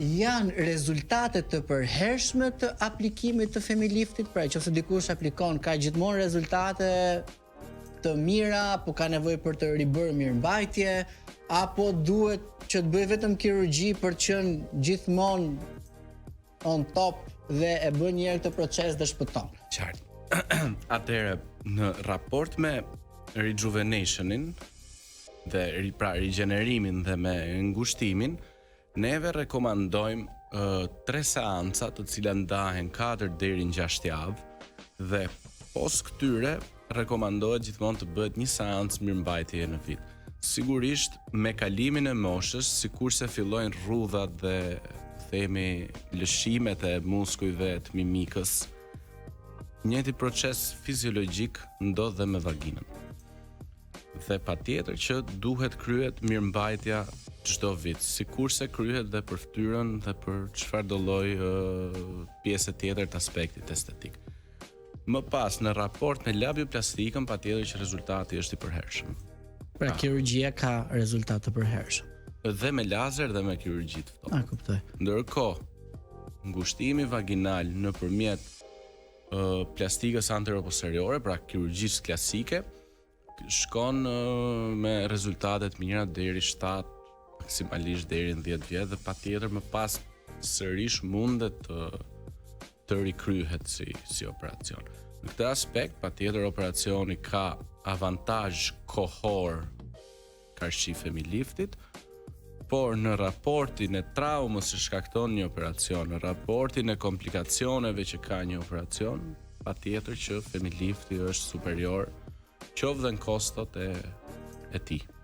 Janë rezultate të përhershme të aplikimit të Femiliftit, pra nëse dikush aplikon ka gjithmonë rezultate të mira, apo ka nevojë për të ribërë mirëmbajtje, apo duhet që të bëjë vetëm kirurgji për të qenë gjithmonë on top dhe e bën një herë këtë proces dhe shpëton? Qartë. Atëherë, në raport me rejuvenationin dhe pra rigjenerimin dhe me ngushtimin, neve rekomandojmë tre seanca të cilat ndahen 4 deri në 6 javë dhe pos këtyre rekomandohet gjithmonë të bëhet një seancë mirëmbajtjeje në vit. Sigurisht me kalimin e moshës, sikurse fillojnë rrudhat dhe themi lëshimet e muskujve të mimikës, njëjti proces fiziologjik ndodh dhe me vaginën. Dhe patjetër që duhet kryhet mirëmbajtja çdo vit, sikurse kryhet dhe për fytyrën dhe për çfarëdo lloj pjese tjetër të aspektit estetik. Më pas, në raport me labioplastikën, patjetër që rezultati është i përhershëm. Pra kirurgjia ka rezultat të përhershëm. Dhe me lazer dhe me kirurgji të ftohtë. A, kuptoj. Ndërkohë, ngushtimi vaginal nëpërmjet plastikës anteroposteriore, pra kirurgjisë klasike, shkon me rezultate të mira deri 7, maksimalisht deri në 10 vjet dhe patjetër më pas sërish mundet të rikryhet si operacion. Në këtë aspekt, patjetër operacioni ka avantazh kohor karshi Femiliftit, por në raportin e traumës që shkakton një operacion, në raportin e komplikacioneve që ka një operacion, patjetër që Femilifti është superior, qoftë dhe në kostot e tij.